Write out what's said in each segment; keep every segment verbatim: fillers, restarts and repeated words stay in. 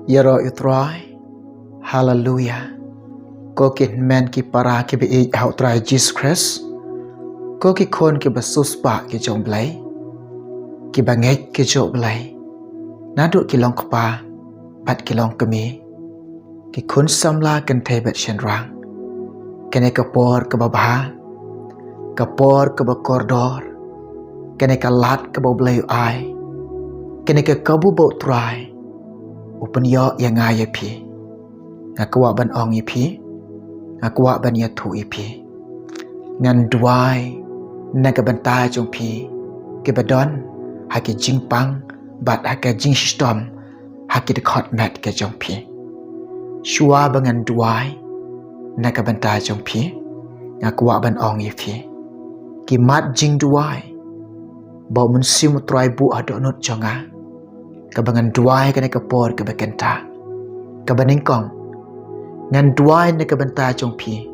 Ïaroh ïa u Trai. Haleluya. Ko ki hynmen ki para kiba ïeit ha u Trai Jisu Khrist, ko ki khun kiba siewspah ki jong u Blei, kiba ngeit ki jong u Blei, naduh ki long kpa bad ki long kmie, ki khun samla kynthei bad shynrang. Kane ka por kaba bha, ka por kaba kordor, kane ka lad kaba u Blei u ai, kane ka kabu ba u Trai u pynïoh ïa nga ïa phi. Nga kwah ban ong ïa phi, nga kwah ban ïathuh ïa phi. Ngan duwai na ka bynta jong phi kiba don ha ki jingpang bad ha ka jingshitom ha ki dkhot met ka jong phi. Shuwa ba ngan duwai na ka bynta jong phi, nga kwah ban ong ïa phi, ki mat jingduwai ba u Mynsiem u Trai buh ha dohnud jong nga, kaba ngan duwai kane ka por kaba kynta, kaba nyngkong. Ngan duwai na ka bynta jong phi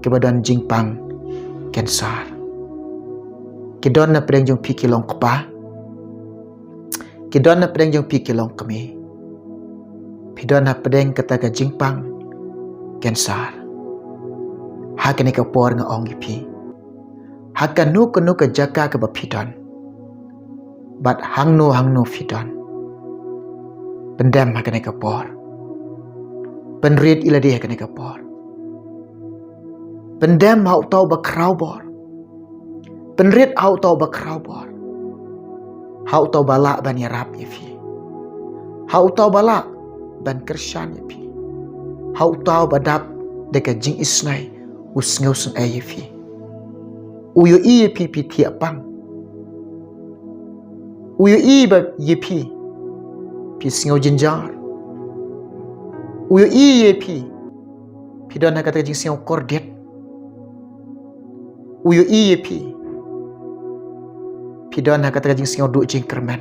kiba don jingpang cancer. Ki don na pdeng jong phi ki long kpa, ki don na pdeng jong phi ki long kmie. Phi don na pdeng kata ka jingpang cancer. Ha kane ka por nga ong ïa phi, ha kano kano ka jaka kaba phi don, bad hangno hangno phi don, pyndem ha kane ka por. Pynrit ïa lade ha kane ka por. Pyndem ha uta uba khraw bor. Pynrit ha uta uba khraw bor. Ha uta uba lah ban ïarap ïa phi. Ha uta uba lah ban kyrshan ïa phi. Ha uta uba dap da ka jingisnei u sngewsynei ïa phi. U ïohi ïa phi phi thiah pang. U ïohi ba ïa phi phi sngew jynjar. U ïohi ïa phi phi don ha kata ka jingsngew kordit. U ïohi ïa phi phi don ha kata ka jingsngew duh jingkyrmen.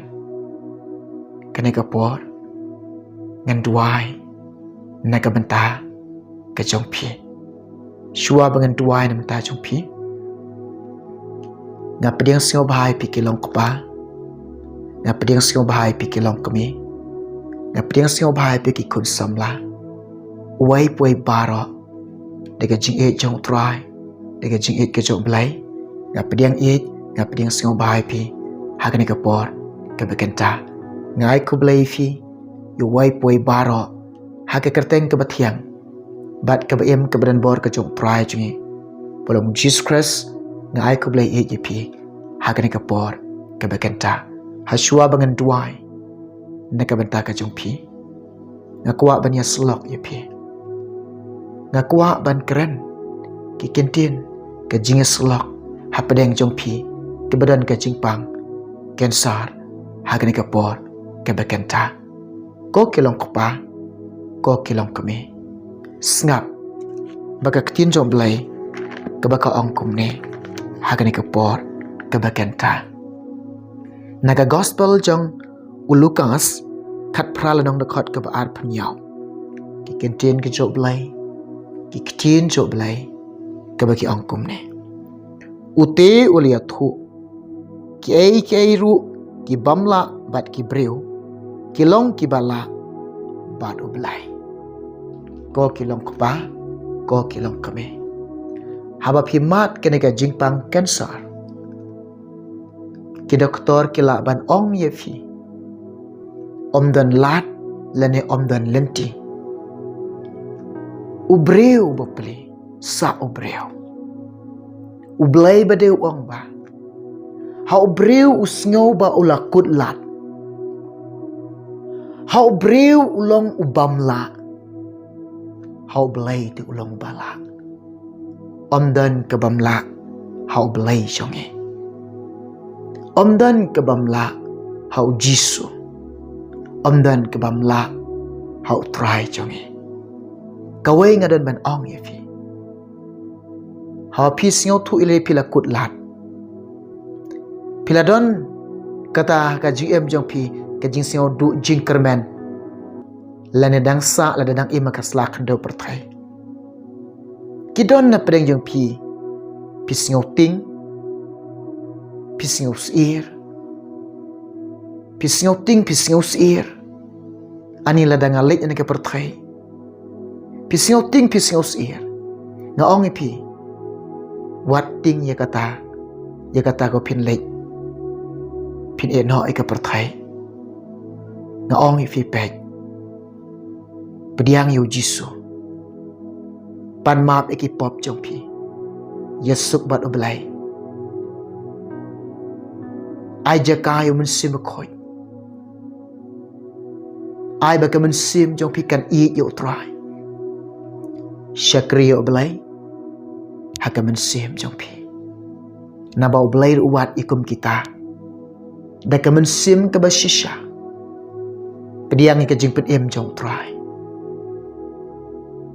Kane ka por ngan duwai na ka bynta ka jong phi. Shuwa ba ngan duwai na ka bynta jong phi, nga pdiang sngewbha ïa phi ki long kpa, nga pdiang sngewbha ïa phi ki long kmie, nga pdiang sngewbha ïa phi ki khun samla. Uwei pa uwei baroh, da ka jingïeit jong u Trai, da ka jingïeit ka jong u Blei, nga pdiang ïeit, nga pdiang sngewbha ïa phi ha kane ka por kaba kynta. Nga ai khublei ïa phi, ïa uwei pa uwei baroh, ha ka kyrteng kaba thiang bad kaba im kaba donbor ka jong u Trai jong ngi, ba long Jisu Khrist. Nga ai khublei ïeit ïa phi ha kane ka por kaba kynta. Ha shuwa ba ngan duwai na ka bynta ka jong phi, nga kwah ban ïasyllok ïa phi. Nga kwah ban kren ki kyntien ka jingïasyllok ha pdeng jong phi kiba don ka jingpang cancer ha kane ka por kaba kynta. Ko ki long kpa, ko ki long kmie, sngap ba ka ktien jong u Blei kaba ka ong kumne ha kane ka por kaba kynta. Na ka gospel jong u Lukas khatphra lynnong dkhot kaba arphew hynñiew, ki kyntien ka jong u Blei, ki ktien jong u Blei kaba ki ong kumne. Ute u la ïathuh, kiei kiei ruh ki bym lah bad ki briew ki long kiba lah bad u Blei. Ko ki long kpa, ko ki long kmie, haba phi mad kane ka jingpang cancer, ki doktor ki lah ban ong ïa phi, ym don lad lane ym don lynti. U briew ba plie, sah u briew. U Blei ba dei u ong ba ha u briew u sngew ba u la kut lad. Ha u briew u long u bym lah. Ha u Blei te u long uba lah. Ym don ka bym lah ha u Blei jong ngi. Ym don ka bym lah ha u Jisu. Ym don ka bym lah ha u Trai jong ngi. Kawei nga don ban ong ïa phi, haba phi sngewthuh ïa lade phi la kut lad, phi la don kata ka jingim jong phi ka jingsngew duh jingkyrmen, lane dang sah lane dang im ha ka sla khyndew pyrthei. Ki don na pdeng jong phi, phi sngew tieng, phi sngew sheptieng, phi sngew tieng, phi sngew sheptieng. Ani lada nga leit na ka pyrthei, phi sngew tieng, phi sngew syier. Nga ong ïa phi, wat tieng ïa kata, ïa kata ko phin leit, phin ïeh noh ïa ka pyrthei. Nga ong ïa phi, peit, pdiang ïa u Jisu, pan map ïa ki pop jong phi, ïasuk bad U Blei. Ai jaka ïa u Mynsiem Bakhuid. Ai ba ka mynsiem jong phi kan ïeit ïa U Trai. Shakri ïa U Blei ha ka mynsiem jong phi. Naba U Blei ruh u wad ïa kum kita da ka mynsiem kaba shisha. Pdiang ïa ka jingpynim jong U Trai.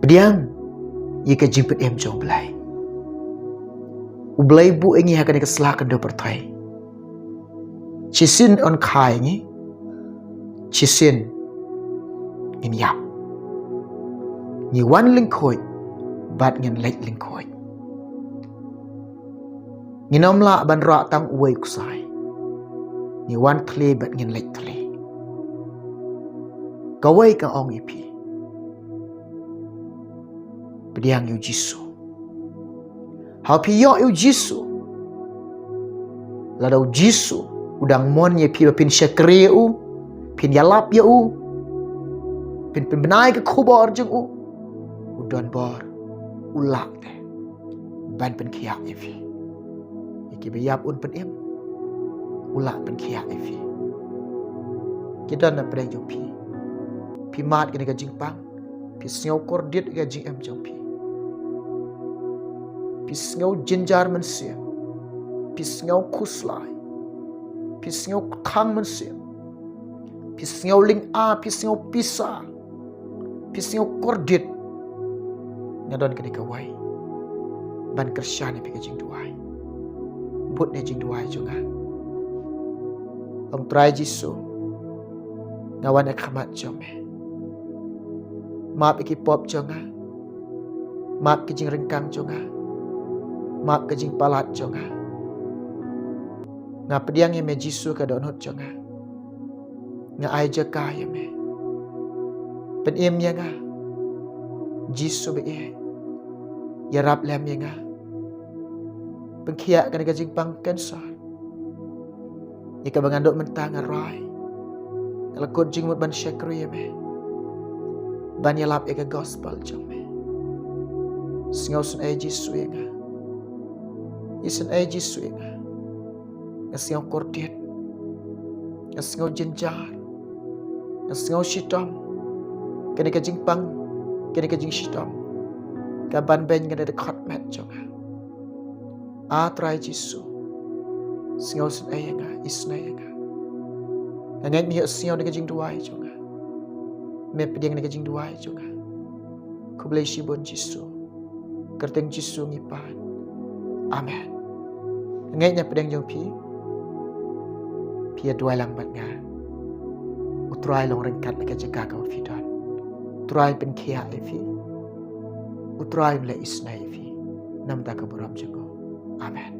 Pdiang ïa ka jingpynim jong U Blei. U Blei buh ïa ngi ha kane ka sla kynduh pyrthei. Shisien un kha ïa ngi, shisien ngin ïap. Ngi wan lyngkhuid bad ngin leit lyngkhuid. Ngin ym lah ban rah tang uwei u ksai. Ngi wan thylli bad ngin leit thylli. Kawei ka ong ïa phi, pdiang ïa u Jisu. Haba phi ïoh ïa u Jisu, lada u Jisu u dang mon ïa phi ba phin shakri ïa u, phin ïalap ïa u, phin pynbna ïa ka khubor jong u, u don bor, u lah te ban pynkhiah ïa phi. Ïa kiba ïap un pynim, u lah pynkhiah ïa phi. Ki don na pdeng jong phi, phi mad kane ka jingpang, phi sngew kordit ïa ka jingim jong phi. Phi sngew jynjar mynsiem, phi sngew khuslai, phi sngew kthang mynsiem, phi sngew lynga, phi sngew pisa, phi sngew kordit. Nga don kane kawei ban kyrshan ïa phi ka jingduwai. Bud na jingduwai jong nga. Ong, Trai Jisu, nga wan ha khmat jong me. Map ïa ki pop jong nga. Map ki jingryngkang jong nga. Map ki jingpalat jong nga. Nga pdiang ïa me Jisu ka dohnud jong nga. Nga ai jaka ïa me. Pynim ïa nga Jisu ba ïeit. Ïarap lem ïa nga. Pynkhiah kane ka jingpang cancer. Ïa kaba ngan duh mynta nga rai, nga la kut jingmut ban shakri ïa me, ban ïalap ïa ka gospel jong me. Sngewsynei Jisu ïa nga. Isynei Jisu ïa nga. Nga sngew kordit, nga sngew jynjar, nga sngew shitom. Kane ka jingpang, kane ka jingshitom ka ban beiñ kane ka dkhot met jong nga. A Trai Jisu, sngewsynei ïa nga, isynei ïa nga. Nga ngeit me ïohsngew na ka jingduwai jong nga. Me pdiang na ka jingduwai jong nga. Khublei shibun Jisu. Kyrteng Jisu ngi pan. Amen. Nga ngeit na pdeng jong phi, phi ïa duwai lang bad nga. U Trai long ryngkat na ka jaka kaba phi don. U Trai pynkhiah ïa phi. U Trai un leh isynei ïa phi. Namar ka burom jong u. Amen.